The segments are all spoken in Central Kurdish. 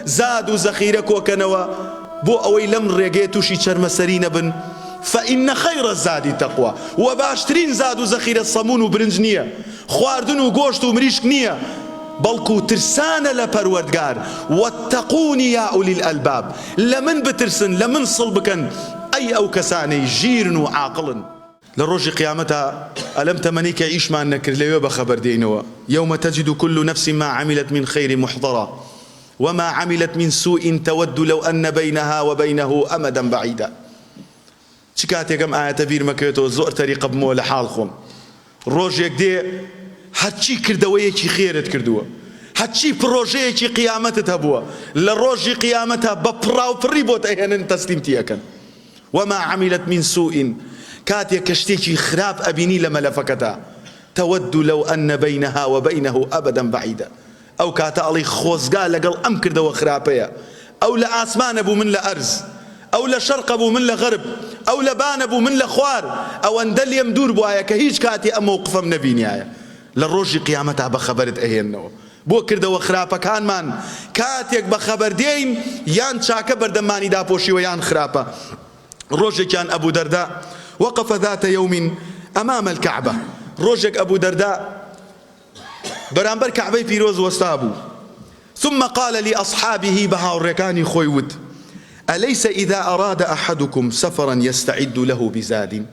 زاد و زەخیرە کۆکەنەوە بۆ ئەوەی لەم ڕێگەیە تووشی چەرمەسەری نەبن، فإن خیر الزاد التقوی، وە باشترین زاد و زەخیرە سەموون و برنج نییە، خواردن و گۆشت و مریشک نییە، بەڵکو ترسانە لە پەروەردگار، واتقون یا اولی الالباب، لە من بترسن، لە من سڵ بکەن ئەی ئەو کەسانەی ژیرن و عاقڵن. لە ڕۆژی قیامەتا ئەلەم تەمەنەی کە ئیشمان نەکرد لەوێ بەخەبەر دێینەوە، یوم تجد کل نفس ما عملت من خیر محضرا وما عملت من سوء تود لو ان بینها وبینه امدا بعیدا. چ کاتێک ئەم ئایەتە بیرمەکەوێتەوە زۆر تەریقە بمەوە لە حاڵ خۆم. ڕۆژێک دێ هەرچی کردەوەیەکی خێرت کردووە، هەرچی پڕۆژەیەکی قیامەتت هەبووە، لە ڕۆژی قیامەتا بە پڕاوپڕی بۆت ئەهێنن تەسلیمتی ئەکەن. وما عملت من سوء کاتێک کە شتێکی خراپ ئەبینی لە مەلەفەکەتا تود لو ان بینها وبینه ابدا بعیدا ئەو کاتە ئەڵێی خۆزگا لەگەڵ ئەم کردەوە خراپەیە ئەو لە ئاسمانە بوو من لە ئەرز ئەو لە شەرقە بوو من لە غەرب ئەو لە بانە بوو من لە خوار ئەوەندە لێم دوور بوایە کە هیچ کاتێ ئەم مەوقفەم نەبینیایە لە ڕۆژی قیامەتا بەخەبەرت ئەهێننەوە بۆ کردەوە خراپەکانمان کاتێک بەخەبەر دێین یان چاکە بەردەممانی داپۆشیوە یان خراپە ڕۆژێکیان ئەبو دەردا وقف ذات يوم امام الكعبە ڕۆژێک ئەبو دەردا بەرامبەر کەعبەی پیرۆز وەستابوو ثم قال لأصحابه بە هاوڕێکانی خۆی وت أليس إذا أراد أحدكم سفرا يستعد له بزاد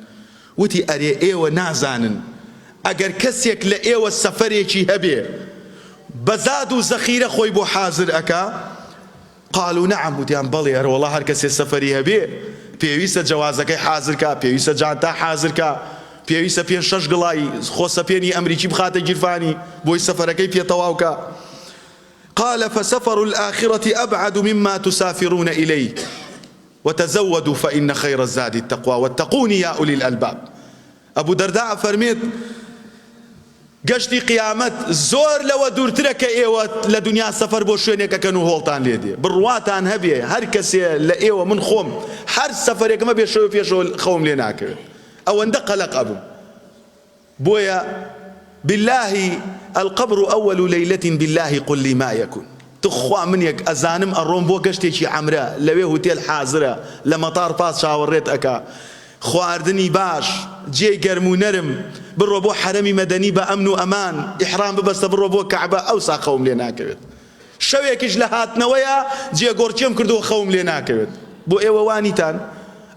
وتی، ئەرێ ئێوە نازانن ئەگەر کەسێک لە ئێوە سەفەرێکی هەبێ بە زاد و زەخیرە خۆی بۆ حازر ئەکا؟ قالوا نعم، وتیان بەڵێ ئەرەوەڵا هەر کەسێ سەفەری هەبێ پێویستە جەوازەکەی حازر کا، پێویستە جانتا حازر کا، پێویستە پێنج شەش گڵای خۆسەپێنی ئەمریکی بخاتە گیرفانی بۆی سەفەرەکەی پێ تەواو کا. قال فسفر الآخرة أبعد مما تسافرون إليه. وتزودوا فان خیر الزاد التقوی واتقون یا اولی الالباب ئەبو دەرداء ئەفەرمێت گەشتی قیامەت زۆر لەوە دوورترە کە ئێوە لە دنیا سەفەر بۆ شوێنێک ئەکەن و هۆڵتان لێ دێ بڕواتان هەبێ هەر کەسێ لە ئێوە من خۆم هەر سەفەرێکم هەبێ شەوێ پێشەوە خەوم لێ ناکەوێت ئەوەندە قەلەق ئەبم بۆیە باللە القبر اول لیلە باللە قل لی ما یکون تخوا منێک ئەزانم ئەڕۆم بۆ گەشتێکی عەمرە لەوێ هوتێل حازرە لە مەتاڕ پاس چاوەڕێت ئەکا خواردنی باش جێی گەرم و نەرم بڕۆ بۆ حەرەمی مەدەنی بە ئەمن و ئەمان ئیحرام ببەستە بڕۆ بۆ کەعبە ئەوسا خەوم لێ ناکەوێت شەوێکیش لە هاتنەوەیا جێگۆڕکێم کردووە خەوم لێ ناکەوێت بۆ ئێوە وانیتان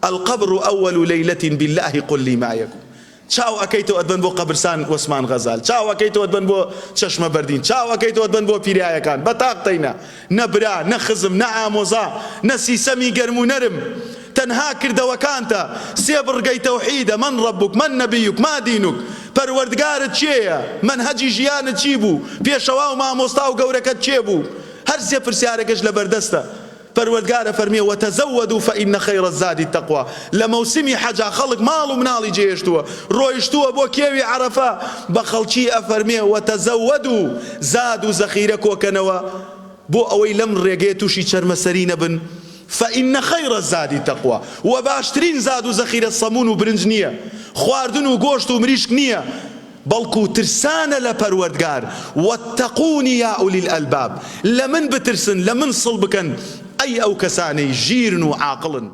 القبر اول لیلە باللە قل لی ما یکون چاو ئەکەیتەوە ئەتبەن بۆ قەبرسان وەسمان غەزال چاو ئەکەیتەوە ئەتبەن بۆ چەشمە بەردین چاو ئەکەیتەوە ئەتبەن بۆ پیرایەکان بە تاق تەینا نە برا نە خزم نە ئامۆزا نە سیسەمی گەرم و نەرم تەنها کردەوەکانتە سێ بڕگەی تەوحیدە من ربک من نبیک ما دینک پەروەردگارت کێیە مەنهەجی ژیانت چی بوو پێشەوا و مامۆستا و گەورەکەت کێ بوو هەر سێ پرسیارەکەش لەبەردەستە پەروەردگار ئەفەرموێ، وتزودوا فان خیر الزاد التقوی، لە مەوسمی حەجا خەڵک ماڵ و مناڵی جێهێشتووە ڕۆیشتووە بۆ کێوی عەرەفە، بە خەڵکی ئەفەرموێ، وتزودوا، زاد و زەخیرە کۆکەنەوە بۆ ئەوەی لەم ڕێگەیە تووشی چەرمەسەری نەبن، فان خیر الزاد التقوی، وە باشترین زاد و زەخیرە سەموون و برنج نییە، خواردن و گۆشت و مریشک نییە، بەڵکو ترسانە لە پەروەردگار، واتقون یا اولی الالباب، لە من بترسن، لە من سڵ بکەن ئەی ئەو کەسانەی ژیرن و عاقڵن.